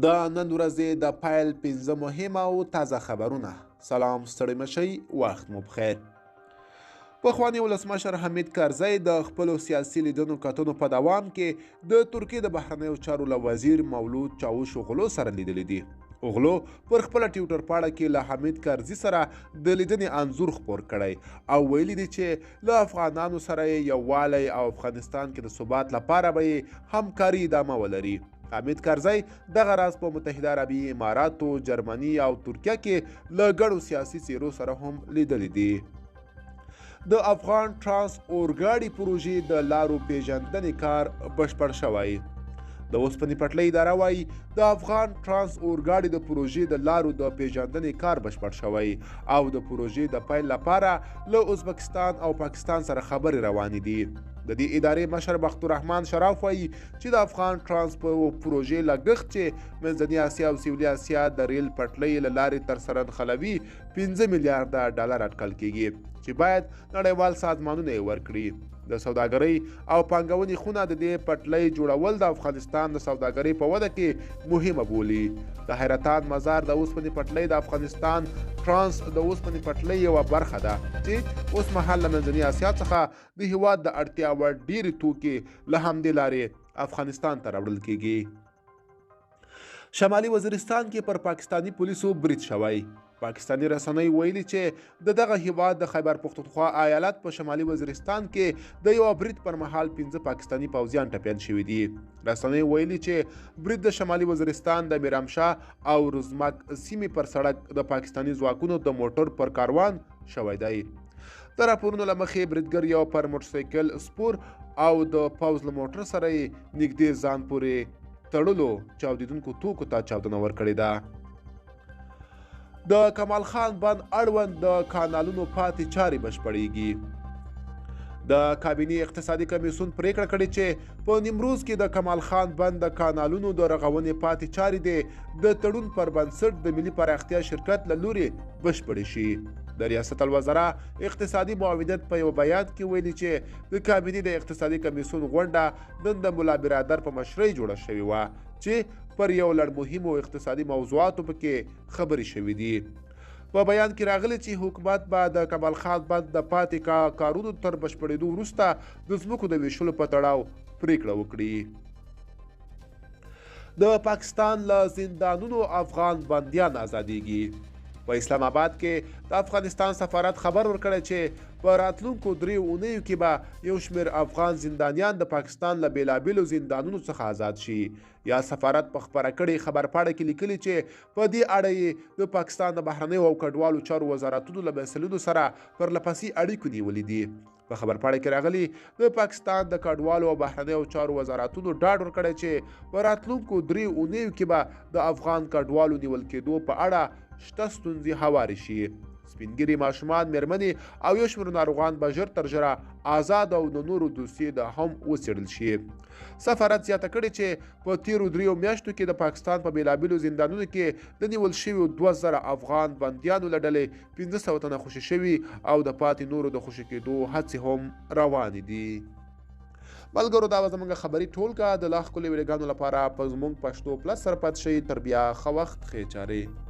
د نن ورځې د پیل 5 مهم او تازه خبرونه. سلام، ستړي مشئ، وخت مو پخیر. پخواني ولسمشر حامد کرزی د خپلو سیاسي لیدنو کتنو په دوام کې د ترکیې د بهرنیو چارو له وزیر مولود چاوش اوغلو سره لیدلي دي. اوغلو پر خپله ټویټر پاڼه کې له حامد کرزي سره د لیدنې انځور خپور کړی او ویلي دي چې له افغانانو سره یې یووالی او افغانستان کې د ثبات لپاره به یې همکاري ادامه ولري. حامد کرزی دغه راز په متحده عربي اماراتو، جرمني او ترکیه کې له ګڼو سیاسي څیرو سره هم لیدلي دي. د افغان ترانس اورګاډي پروژې د لارو پیژندنې کار بشپړ شوی. د اوسپنې پټلۍ اداره وایي د افغان ترانس اورګاډي د پروژې د لارو د پیژندنې کار بشپړ شوی او د پروژې د پیل لپاره له ازبکستان او پاکستان سره خبرې روانې دي. د دې ادارې مشر بخت الرحمن شراف وایي چې د افغان ترانس پروژې لګښت چې منځنۍ اسیا او سویلي اسیا د ریل پټلۍ له لارې ترسره نښلوي 5 میلیارده ډالر اټکل کیږي چې باید نړیوال سازمانونه یې ورکړي. د سوداګرۍ او پانګونې خونه د دې پټلۍ جوړول د افغانستان د سوداګرۍ په وده کې مهمه بولي. د حیرتان مزار د اوسپنې پټلۍ د افغانستان ترانس د اوسپنې پټلۍ یوه برخه ده چې اوسمهال له منځنۍ اسیا څخه د هیواد د اړتیا وړ ډېرې توکي له همدې لارې افغانستان ته راوړل کیږي. شمالي وزیرستان کې پر پاکستاني پولیسو برید شوی. پاکستاني رسنۍ ویلي چې د دغه هیواد د خیبر پښتونخوا ایالت په شمالي وزیرستان کې د یوه برید پر مهال 5 پاکستاني پوځیان ټپیان شوي دي. رسنۍ ویلي چې برید د شمالي وزیرستان د میرامشاه او رزمک سیمې پر سړک د پاکستاني ځواکونو د موټر پر کاروان شوی دی. د راپورونو له مخې بریدګر یو پر موټرسایکل سپور او د پوځ له موټر سره یې نږدې ځان پورې تړلو چاودېدونکو توکو ته چاودنه ورکړې ده. د کمال خان بند اړوند د کانالونو پاتې چارې بشپړیږي. د کابینې اقتصادي کمیسیون پریکړه کړې چې په نیمروز کې د کمال خان بند د کانالونو د رغونې پاتې چارې دې د تړون پر بنسټ د ملي پراختیا شرکت له لوري بشپړې شي. د ریاست الوزرا اقتصادي معاونیت په یوه بیان کې ویلي چې د کابینې د اقتصادي کمیسیون غونډه نن د ملا برادر په مشرۍ جوړه شوې وه چې پر یو لړ مهمو اقتصادي موضوعاتو پکې خبرې شوې دي. په بیان کې راغلي چې حکومت به د کمال خان بند د پاتې کارونو تر بشپړېدو وروسته د ځمکو د ویشلو په تړاو پریکړه وکړي. د پاکستان له زندانونو افغان بندیان ازادیږي. په اسلام آباد کې د افغانستان سفارت خبر ورکړی چې په راتلونکو 3 اونیو کې به یو شمېر افغان زندانیان د پاکستان له بېلابېلو زندانونو څخه ازاد شي. یا سفارت په خپره کړې خبرپاڼه کې لیکلي چې په دې اړه یې د پاکستان د بهرنیو او کډوالو چارو وزارتونو له مسؤلینو سره پرلپسې اړیکو نیولې دي. په خبرپاڼه کې راغلي د پاکستان د کډوالو او بهرنیو چارو وزارتونو ډاډ ورکړی چې په راتلونکو 3 اونیو کې به د افغان کډوالو نیول کېدو په اړه شته ستونزې هوارې شي. سپینږیري، ماشومان، میرمنې او یو شمېر ناروغان به ژر تر ژره ازاد او د نورو دوسیې د هم وڅېړل شي. سفارت زیاته کړې چې په تیرو 3 میاشتو کې د پاکستان په بېلابېلو زندانونو کې د نیول شویو 2000 افغان بندیانو له ډلې 500 تنه خوشې شوي او د پاتې نورو د خوشې کېدو هڅې هم روانې دي. ملګرو، دا وه زموږ خبري ټولګه. د لا ښکلو ویډیوګانو لپاره په زموږ پښتو پلس سره پاتې شئ. تر بیا ښه وخت، ښې چارې.